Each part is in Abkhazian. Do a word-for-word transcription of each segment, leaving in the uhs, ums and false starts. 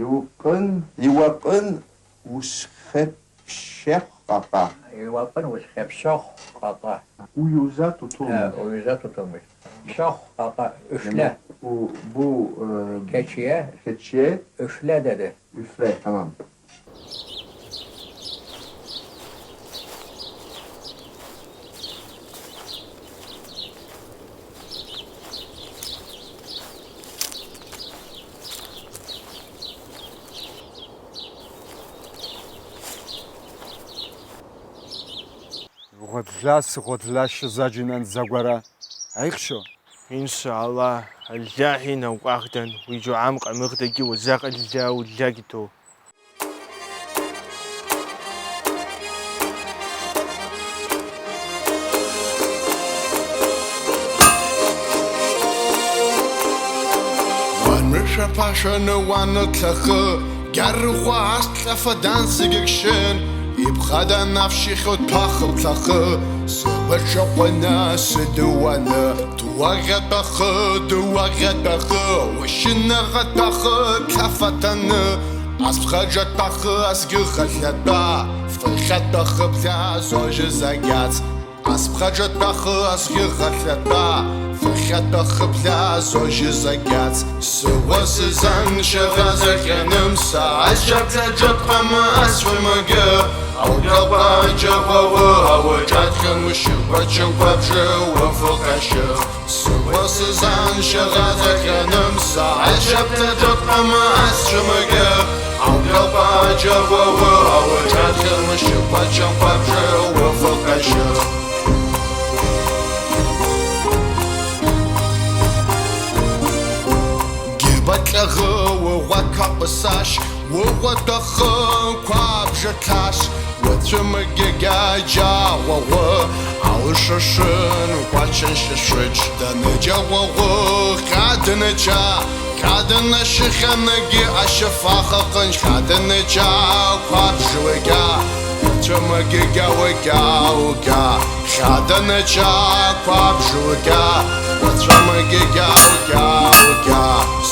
Иуакын, иуакын усхьыԥшьыхә ҟаҟа. Иуакын усхьыԥшьыхә ҟаҟа. Уҩыза тутун. Э, уҩыза тутун. Ԥшьыхә ҟаҟа, ышәльа. У, бу, э, Кечие. Кечие. Ышәльа дады. Ишәлеи, тамам. Ӷәадлас, ӷәадлашьа заџьанан загәара аихшо. Иншаллаҳ, Аллаҳи наукъахдан, уи џьуам ҟамыгъдагьы уазаҟ Аллаҳ уллаги ҭоу. Уанрышәаԥашәаны уаныҭахы, Гьарыхәа асҭҟьафа дан зегь акшьын, ибӷа данавшьихьоу дҭахымҭахы, сыбаҿаҟәаны сыдыуаны, дыуаӷьатәахы, дыуаӷьатәахы, ушьынаҟатәахы, ҭафаҭаны, асԥхаҿатәахы, азгьы ӷаӷьатәа, фыхьатәахы бла зожьыз агьац. Асԥхаҿатәахы азгьы ӷаӷьатәа, фыхьатәахы бла зожьыз агьац. Сыуа сызан шьаӷа заҟьаным, сааит шьабза џьотҟама асцәамагьы. Аудиоқәа аџьаҟәауы ауаҿаҭхьан ушьапаҿы уаԥшы уафыҟашьы. Сыуа сызан шьаӷа заҟьаным, сааит шьабза џьотҟама асцәамагьы. Аудиоқәа аџьаҟәауы ауаҿаҭхьан ушьапаҿы уафыҟашьы. Гьырбаҟьаӷы уӷәақәа ҟәсашь, уӷәатәахы қәабжа ҭаш, уацәымгьагьа џьаӷәаӷәы, алышашын кәачан шьашәыџь, даныџьаӷәаӷәы ҟьа даныџьа, ҟьа данашьыхьанагьы ашьафаха ҟынџь, ҟьа даныџьа қәабжа уагьа, уацәымгьагьа уагьа угьа. Хьаданаџьа қәабжугьа, уацәамагьы гьаугьаугьа.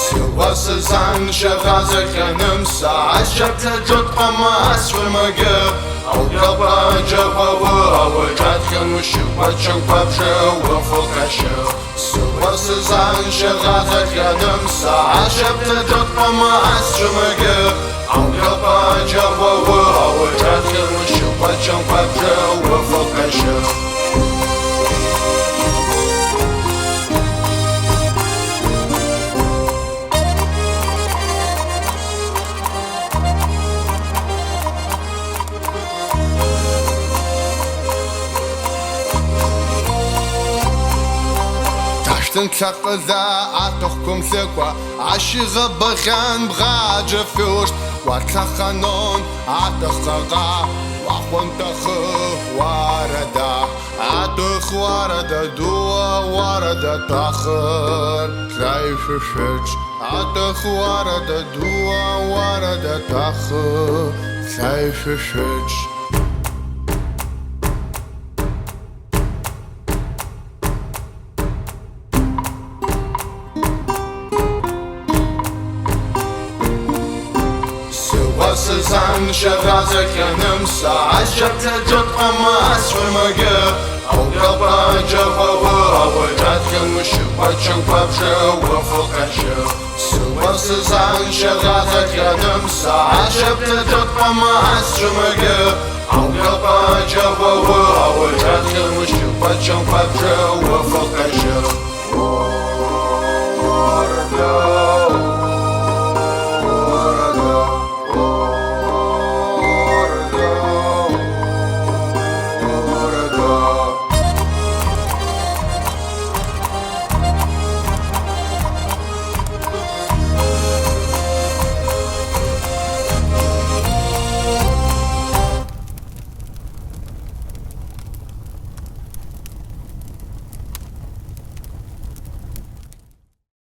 Сыуа сызан шьаӷа заҟьаным, сааит шьабза џьотҟама асцәамагьы. Аудиоқәа аџьаҟәауы ауаҿаҭхьан ушьапаҿы қәабжы уафыҟашьы. Сыуа сызан шьаӷа заҟьаным, сааит шьабза џьотҟама асцәамагьы. Аудиоқәа аџьаҟәауы ауаҿаҭхьан ушьапаҿы қәабжы уафыҟашьы. Дашәҭын ҭлаҟыла аҭахқәа мхыкәа, ашьыӷа бахьан бӷаџьа фҩышт, уаҭаханон аҭахҟаҟа, уахәынтәахы уарада, аҭых уарада дуа уарада ҭахыр, ҭлаҩ шәышәыҿ, аҭых уарада дуа уарада ҭахыр, ҭлаҩ шәышәыҿ. Сыуа сызан шьаӷа заҟьаным, сааит шьабза џьотҟама асцәамагьы. Аудиоқәа аџьаҟәауы ауаҿаҭхьан ушьапаҿы қәабжы уафыҟашьы. Сыуа сызан шьаӷа заҟьаным, сааит шьабза џьотҟама асцәамагьы. Аудиоқәа аџьаҟәауы ауаҿаҭхьан ушьапаҿы қәабжы уафыҟашьы.